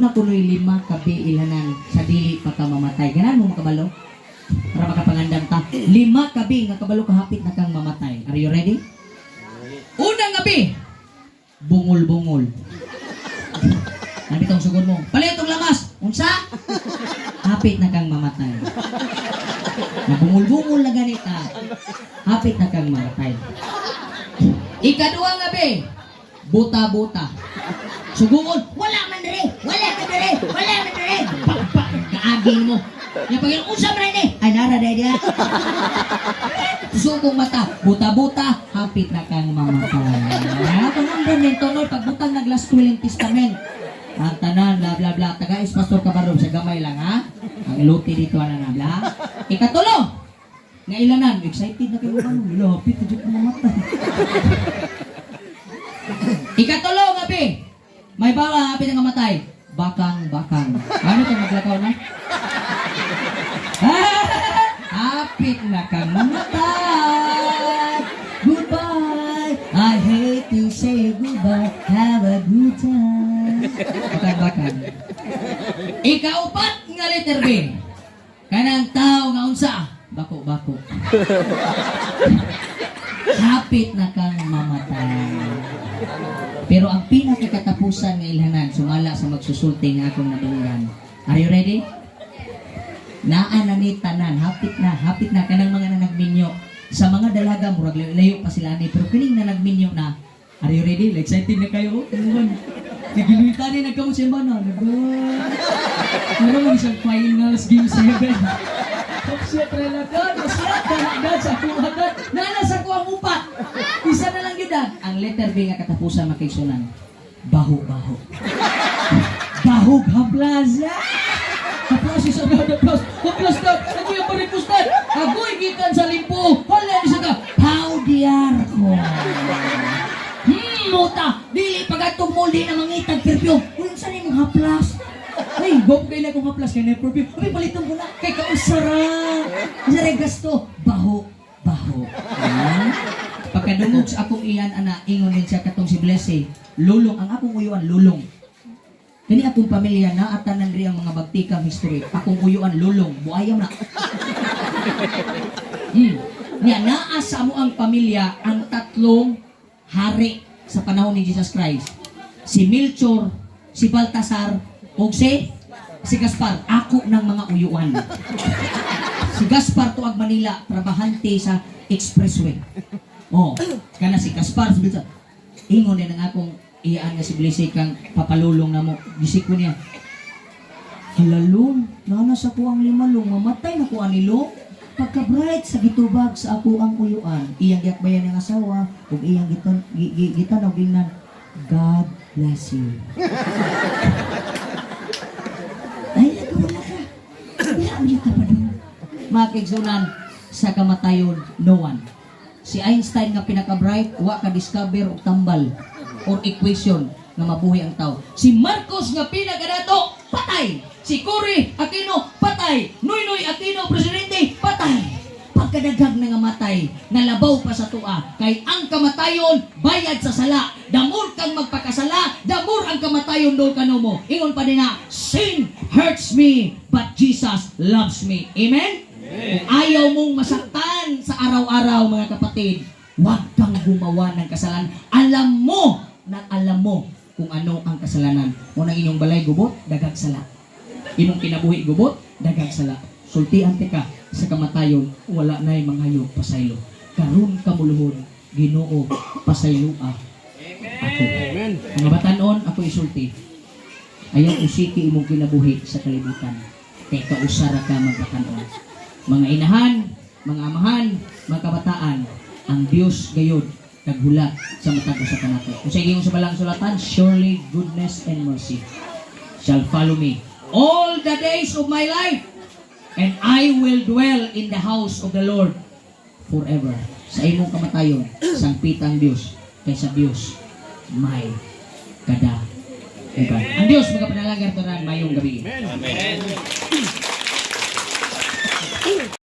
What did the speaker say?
Na kuno'y lima ka B ilanan sa dili pa ka mamatay. Ganahan mo makabalo? Para makapangandam ta. Lima ka B nga kabalo kahapit na kang mamatay. Are you ready? Una nga B, bungol-bungol. Nandito ang sugod mo. Palit og lamas. Unsa? Hapit na kang mamatay. Nabungol-bungol na ganita. Hapit na kang mamatay. Ikaduha nga B, buta-buta. Suguon, wala man dire, wala man dire, wala man dire. Pa, pa, kaaging mo. Ya pag unsa man ni? Ay, nara day dia. Sugong mata, buta-buta, hapit na kang mamatay. Ah, pangandan din tonoy pagbutang nag last will and testament. Ang tanan, bla bla bla. Tagais Pastor Kabarog sa gamay lang ha. Ang iluti dito ana na bla. Ikatulo, nga ilanan, excited na kayo ano, hapit na jud mamatay. Ikatulo nga B, may bawa hapit na mamatay. Bakang bakang. Ano to, maglakaw na? Hapit na kang mamatay. Goodbye. I hate to say goodbye. Have a good time. Bakang bakang. Ikaupat nga letter B. Kanang tao nga unsa? Bako bako. Hapit na kang mamatay. Pero ang pinakakatapusan nga ilhanan sumala sa magsusulti nga akong nadunggan. Are you ready? Naa na ni tanan, hapit na kanang mga nanagminyo. Sa mga dalaga, murag layo pa sila ni, pero kining na nagminyo na. Are you ready? Like, excited na kayo. Oh, tumuhan. Nagiluitan ni nagkamo siya ba na? Ano mo isang finals game 7. Top siya prelagan. Siya dad sa kuha dad. Nana sa kuha upat. Isa na lang yun dad. Ang letter B nga katapusan, makigsunan. Baho-baho. Bahog haplas. Haplas isa na haplas. Haplas dad. Ako yung paripus dad. Agoy gikan sa limpo. Hala isa ka. Powdiar ko. Muta. Dili pagatong mo di na mangitag perfume. Uy, saan imong haplas? Ay, go kay na kong haplas kay na perfume. Uy, paliton ko na kay kausara. Usara gasto. Baho, baho. Ah? Pagkadungog sa akong iyan ana, ingon din siya katong si Blessy. Lulong ang akong uyuan, lulong. Kani akong pamilya na atanan ri ang mga bagtikang history. Akong uyuan lulong, buayam na. Nya naa sa amo ang pamilya ang tatlong hari sa panahon ni Jesus Christ. Si Melchor, si Baltasar, ug si Gaspar. Ako ng mga uyuan. Si Gaspar tuag Manila, trabahante sa expressway. Oh, kana si Gaspar, si Baltasar. Ingon din ang akong iyaan nga si Blessy kang papalulong na mo. Gisik ko niya. Halalong, nana sa ko ang limalong, mamatay na ko anilo. Pagka-bright sa gitubag sa ako ang uyuan, iyang giakbayan ng asawa, ug iyang gitan, gitanaw gingnan, "God bless you." Ay, wala ka. Wala mo ka pa doon. Mga kaigsunan, sa kamatayon, no one. Si Einstein nga pinaka-bright, wa ka discover og tambal or equation nga mabuhi ang tao. Si Marcos nga pinakadato, patay. Si Cory Aquino, patay. Noynoy Aquino, presidente, patay. Pagkadaghag na nga matay, nalabaw pa sa tua, kay ang kamatayon, bayad sa sala. The more kang magpakasala, the more ang kamatayon doon kanumo. Ingon pa din na, "Sin hurts me, but Jesus loves me." Amen? Kung ayaw mong masaktan sa araw-araw, mga kapatid, huwag kang gumawa ng kasalanan. Alam mo na alam mo kung ano ang kasalanan. Unang inyong balay gubot, daghag sala. Imong kinabuhi gubot, daghag sala. Sultian ka sa kamatayon, wala na'y manghayo pasaylo. Karon kamuluhod, Ginoo, pasayloa ako. Amen. Mga batanon, ako isulti. Ayaw usiki imong kinabuhi sa kalibutan. Kay kausara ka magbatanon. Mga inahan, mga amahan, mga kabataan, ang Dios gayod kaghulat sa matag usa kanato. Kung sa ingon sa balang sulatan, "Surely goodness and mercy shall follow me all the days of my life, and I will dwell in the house of the Lord forever." Sa imong kamatayon, sangpit ang Dios, kay sa Dios may kadaugan. Ang Dios magapanalangin tanan mayong gabi. Amen.